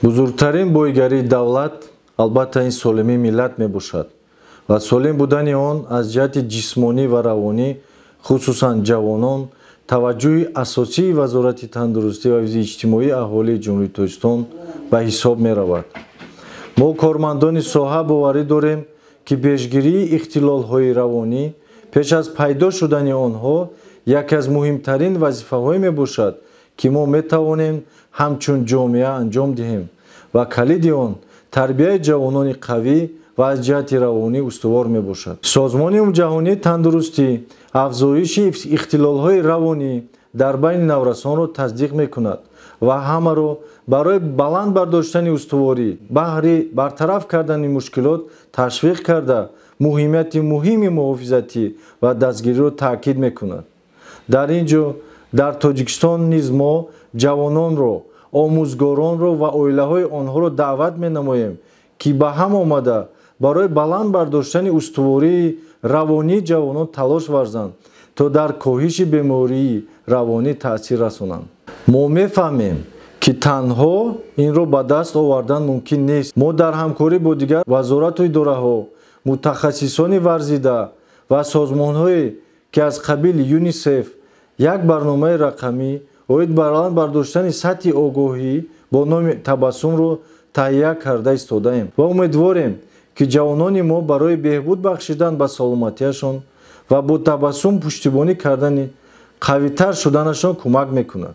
Бузургтарин бойгарии давлат албатта ин солимии миллат мебошад ва солим будани он аз ҷиҳати ҷисмонӣ ва равонӣ, хусусан ҷавонон, таваҷҷӯҳи асосии Вазорати тандурустӣ ва ҳифзи иҷтимоии аҳолии Ҷумҳурии Тоҷикистон ба ҳисоб меравад. Мо кормандони соҳа боварӣ дорем, ки пешгирии ихтилолҳои равонӣ пеш аз пайдо шудани онҳо яке аз муҳимтарин вазифаҳое мебошад, ки мо метавонем ҳамчун ҷомеа анҷом диҳем ва калиди он тарбияи ҷавонони қавӣ ва аз ҷиҳати равонӣ устувор мебошад. Созмони Умумиҷаҳонии тандурустӣ афзоиши ихтилолҳои равонӣ дар байни наврасонро тасдиқ мекунад ва ҳамаро барои баланд бардоштани устуворӣ баҳри бартараф кардани мушкилот ташвиқ карда, муҳимияти муҳими муҳофизатӣ ва дастгириро таъкид мекунад. Дар ин ҷо дар Тоҷикистон низ мо ҷавононро, омӯзгоронро ва оилаҳои онҳоро даъват менамоем, ки ба ҳам омада барои баланд бардоштани устувории равонии ҷавонон талош варзанд, то дар коҳиши бемории равонӣ таъсир расонанд. Мо мефаҳмем, ки танҳо инро ба даст овардан мумкин нест. Мо дар ҳамкорӣ бо дигар вазорату идораҳо, мутахассисони варзида ва созмонҳое, ки аз қабили ЮНИСЕФ, як барномаи рақамӣ оид ба баланд бардоштани сатҳи огоҳӣ бо номи Табассумро таҳия карда истодаем ва умедворем, ки ҷавонони мо барои беҳбуд бахшидан ба саломатиашон ва бо табассум пуштибонӣ кардани қавитар шуданашон кӯмак мекунад.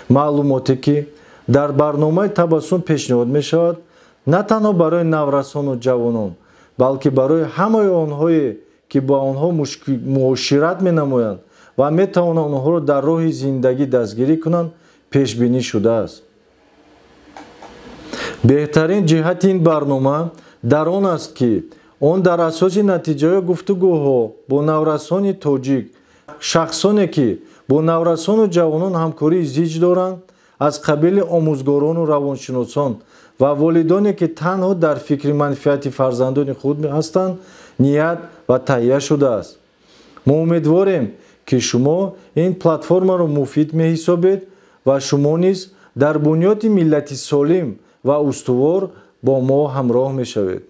Маълумоте, ки дар барномаи Табассум пешниҳод мешавад, на танҳо барои наврасону ҷавонон, балки барои ҳамаи онҳое, ки ба онҳо муошират менамоянд ва метавонанд онҳоро дар роҳи зиндагӣ дастгирӣ кунанд, пешбинӣ шудааст. Беҳтарин ҷиҳати ин барнома дар он аст, ки он дар асоси натиҷаҳои гуфтугӯҳо бо наврасони тоҷик, шахсоне, ки бо наврасону ҷавонон ҳамкории зич доранд, аз қабили омӯзгорону равоншиносон ва волидоне, ки танҳо дар фикри манфиати фарзандони худ ҳастанд, ният ва таҳия шудааст. Мо умедворем, ки шумо ин платформаро муфид меҳисобед ва шумо низ дар бунёди миллати солим ва устувор бо мо ҳамроҳ мешавед.